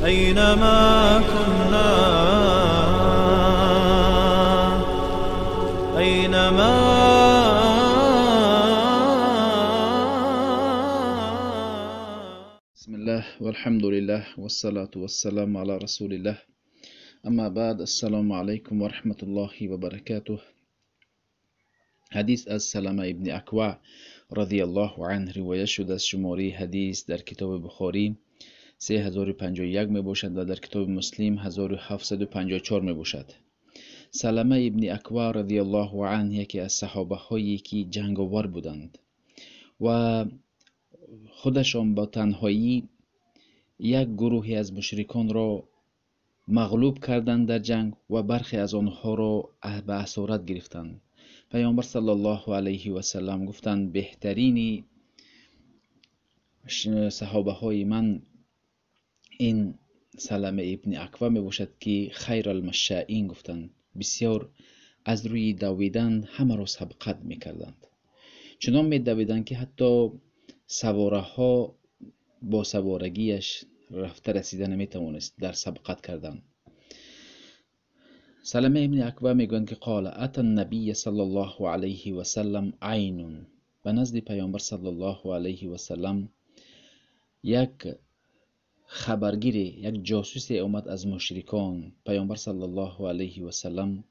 أينما كنا، أينما. بسم الله والحمد لله والصلاة والسلام على رسول الله، اما بعد، السلام علیکم و رحمت الله و برکاته. حدیث از سلمه ابن اکوع رضی الله عنه روایت شده از شماره حدیث در کتاب بخاری 3051 می باشد و در کتاب مسلم 1754 می باشد. سلمه ابن اکوع رضی الله عنه یکی از صحابه هایی که جنگاور بودند و خودشان با تنهایی یک گروهی از مشرکان را مغلوب کردند در جنگ و برخی از آنها را به اسارت گرفتند. پیامبر صلی الله علیه و سلم گفتند بهترین صحابه های من این سلمه ابن اکوع می باشد که خیر المشائین گفتند. بسیار از روی دویدن همه را سبقت می کردند. چنان می دویدند که حتی سواره ها با سوارگیش رفته رسیده نمی توانست در سبقت کردن. سلمه ابن اکوع میگویند که قال اتى النبی صلی الله علیه و سلم عین، به نزد پیامبر صلی الله علیه و سلم یک خبرگیری، یک جاسوس آمد از مشرکان. پیامبر صلی الله علیه و سلم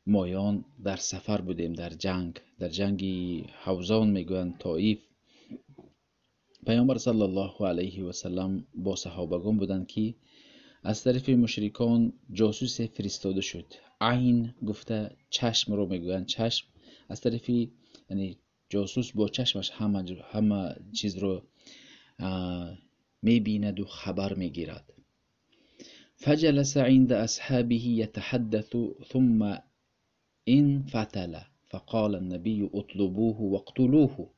مایان در سفر بودیم، در جنگ، در جنگ حوزان میگویند، طائف. پیامبر صلی الله علیه و سلم با صحابگان بودند که از طرف مشرکان جاسوس فرستاده شد. عین گفته چشم رو میگویند، چشم از طرف، یعنی جاسوس با چشمش همه چیز رو میبیند و خبر میگیرد. فجلس عند اصحابه يتحدث ثم انفتل فقال النبي اطلبوه واقتلوه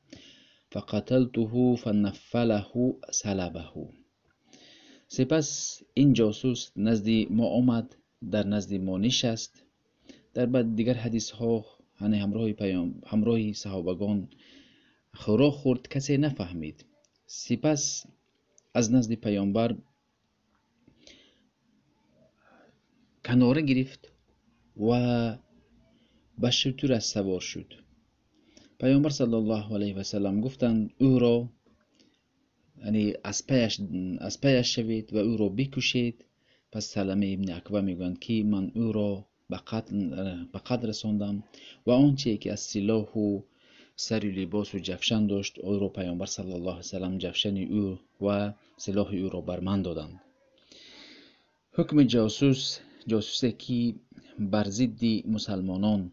فقتلته فنفله سلبه. سپس این جاسوس نزد ما آمد، در نزد ما نشست. در بعد دیگر حدیث ها همراه صحابگان خوراک خورد، کسی نفهمید. سپس از نزد پیامبر کناره گرفت و به شتر سوار شد. پیامبر صلی الله علیه و سلم گفتند او را، یعنی از پیش شوید و او را بکشید. پس سلمه ابن اکوع میگویند که من او را به قتل رساندم و آنچه که از سلاح و سر لباس و جفشن داشت او را پیامبر صلی الله علیه و سلم جفشن او و سلاح او را بر من دادند. حکم جاسوس، جاسوسی که بر ضد مسلمانان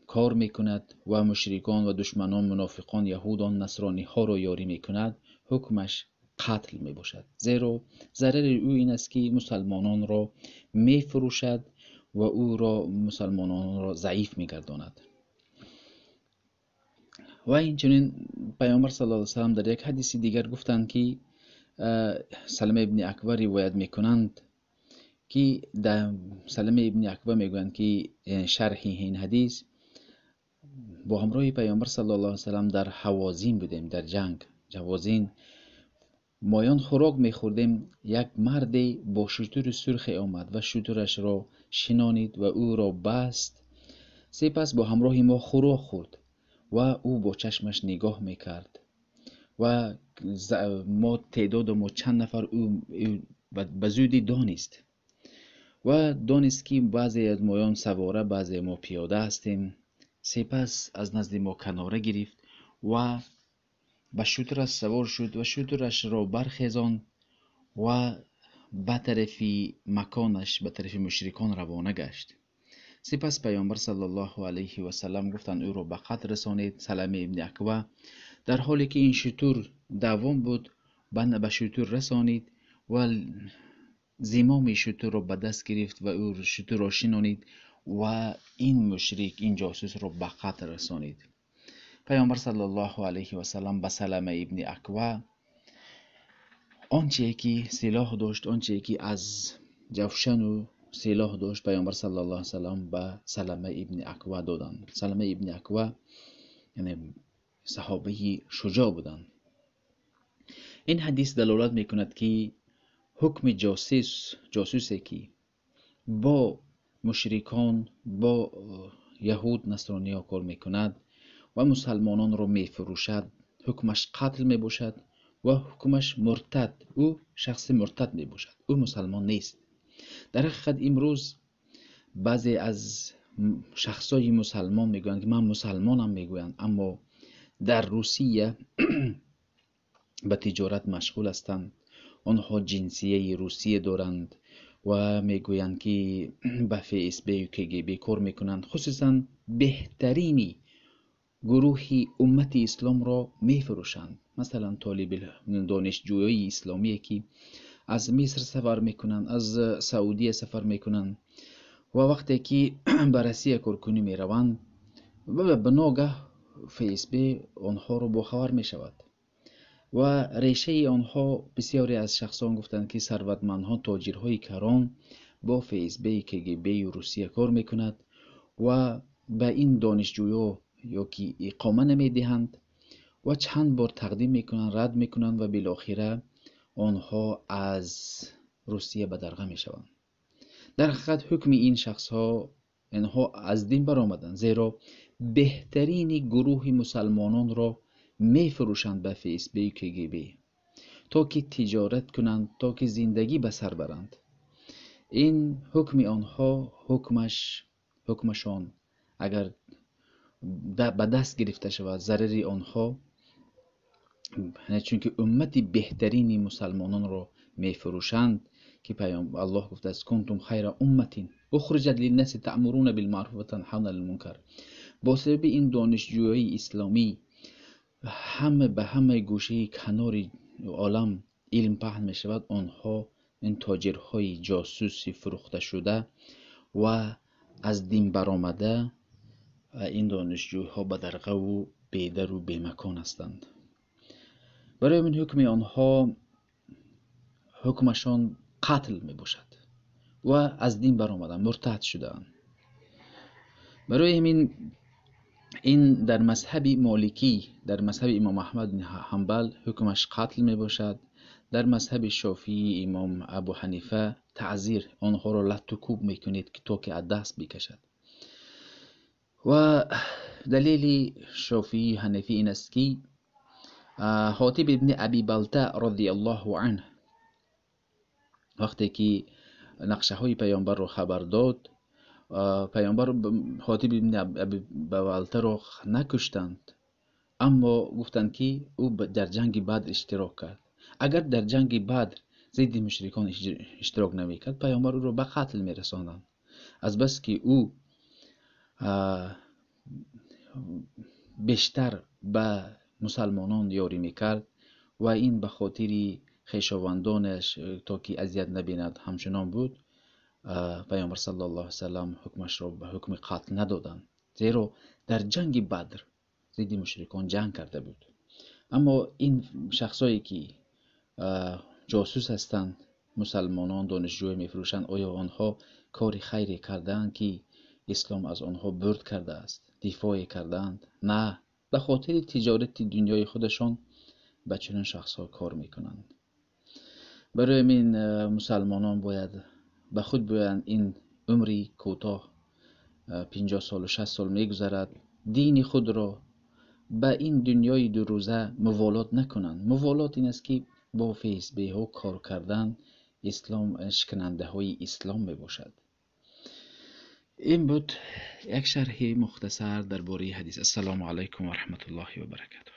کار میکند و مشرکان و دشمنان، منافقان، یهودان، نصرانی ها را یاری میکند، حکمش قتل می باشد. زیرا ضرر او این است که مسلمانان را میفروشد و او را مسلمانان را ضعیف میگرداند. و این چنین پیامبر صلی الله علیه و سلم در یک حدیث دیگر گفتند که سلمه ابن اکوع روایت میکنند که در سلمه ابن اکوع میگویند که شرح این حدیث، با همراه پیامبر صلی الله علیه و سلم در حوازین بودیم، در جنگ حوازین مایان خوراک میخوردیم. یک مرد با شتر سرخ آمد و شترش را شنانید و او را بست. سپس با همراه ما خوراک خورد و او با چشمش نگاه میکرد و ما تعداد ما چند نفر او به زودی دانست و دانست که بعضی از مایان سواره، بعضی ما پیاده هستیم. سپس از نزد ما کناره گرفت و به شترش سوار شد و شترش را برخیزاند و به طرف مکانش، به طرف مشرکان روانه گشت. سپس پیامبر صلی الله علیه و سلم گفتند او را به قتل رسانید. سلمه ابن اکوع در حالی که این شتر دوام بود به شتر رسانید و زمام شتر را به دست گرفت و او شتر را شنانید و این مشرک، این جاسوس را به قتل رسانید. پیامبر صلی الله علیه و سلم به سلمه ابن اکوع آنچه که سلاح داشت، آنچه که از جوشن و سلاح داشت، پیامبر صلی الله علیه و سلم به سلمه ابن اکوع دادند. سلمه ابن اکوع یعنی صحابه شجاع بودند. این حدیث دلالت میکند که ҳукми ҷосусе ки бо мушрикон, бо яҳуд, насрониҳо кор мекунад ва мусалмононро мефурӯшад, ҳукмаш қатл мебошад ва ҳукмаш муртад, ӯ шахси муртад мебошад, ӯ мусалмон нест. Дар ҳақиқат имрӯз баъзе аз шахсои мусалмон мегӯянд ки ман мусалмонам мегӯянд, аммо дар Русия ба тиҷорат машғул ҳастанд. Онҳо ҷинсияи Русия доранд ва мегӯянд ки ба ФСБ ва КГБ кор мекунанд. Хусусан беҳтарини гурӯҳи уммати исломро мефурӯшанд. Масалан, донишҷӯёи исломие ки аз Миср сафар мекунанд, аз Саудия сафар мекунанд ва вақте ки ба Россия коркунӣ мераванд, ба ногаҳ ФСБ онҳоро бохабар мешавад ва решаи онҳо бисёре аз шахсон гуфтанд ки сарватмандҳо, тоҷирҳои карон бо ФСБ, КГБ Русия кор мекунад ва ба ин донишҷӯё ё ки иқома намедиҳанд ва чанд бор тақдим мекунанд, рад мекунанд ва билохира онҳо аз Русия бадарға мешаванд. Дар ҳақиқат ҳукми ин шахсҳо, инҳо аз дин баромаданд, зеро беҳтарини гурӯҳи мусалмононро мефурӯшанд ба ФСБ ва КГБ то ки тиҷорат кунанд, то ки зиндагӣ ба сар баранд. Ин ҳукми онҳо, ҳукмашон агар ба даст гирифта шавад, зарари онҳо, чунки уммати беҳтарини мусалмононро мефурӯшанд ки Аллоҳ гуфтааст: кунтум хайра умматин ухриҷат линнаси таъмуруна билмаъруф ва танҳавна анил мункар. Бо сабаби ин донишҷӯёи исломӣ ҳама ба ҳамаи гӯшаи канори олам илм паҳн мешавад, онҳо ин тоҷирҳои ҷосуси фурӯхташуда ва аз дин баромада, ин донишҷӯйҳо ба дарғаву бедару бемакон ҳастанд. Барои ин ҳукми онҳо, ҳукмашон қатл мебошад ва аз дин баромаданд, муртад шудаанд. Барои ҳамин ин дар мазҳаби моликӣ, дар мазҳаби имом Аҳмад ибн Ҳанбал ҳукмаш қатл мебошад. Дар мазҳаби Шофии имом Абу Ҳанифа таъзир, онҳоро латту кӯб мекунед то ки аз даст бикашад. Ва далели Шофии Ҳанафӣ ин аст ки Ҳотиб ибни Аби Балта радиаллоҳу анҳ вақте ки нақшаҳои паёмбарро хабар дод, паёмбар Ҳотиб ибни Аби Балтаро накуштанд, аммо гуфтанд ки ӯ дар ҷанги Бадр иштирок кард. Агар дар ҷанги Бадр зидди мушрикон иштирок намекард, паёмбар ӯро ба қатл мерасонданд. Аз бас ки ӯ бештар ба мусалмонон ёрӣ мекард ва ин ба хотири хешовандонаш то ки азият набинад ҳамчунон буд, паёмбар саллаллоҳу алайҳи васаллам ҳукмашро ба ҳукми қатл надоданд, зеро дар ҷанги Бадр зидди мушрикон ҷанг карда буд. Аммо ин шахсое ки ҷосус ҳастанд, мусалмонон донишҷӯй мефурӯшанд, оё онҳо кори хайре кардаанд ки ислом аз онҳо бурд кардааст, дифоъе кардаанд? На, ба хотири тиҷорати дунёи худашон ба чунин шахсҳо кор мекунанд. Барои ҳамин мусалмонон бояд ба худ биёянд. Ин умри кӯтоҳ 50 солу 60 сол мегузарад, дини худро ба ин дунёи дурӯза муволот накунанд. Муволот ин аст ки бо ФСБ-ҳо кор кардан ислом шиканандаҳои ислом мебошад. Ин буд як шарҳи мухтасар дар бораи ҳадис. Ассалому алайкум ва раҳматуллоҳи ва баракатуҳ.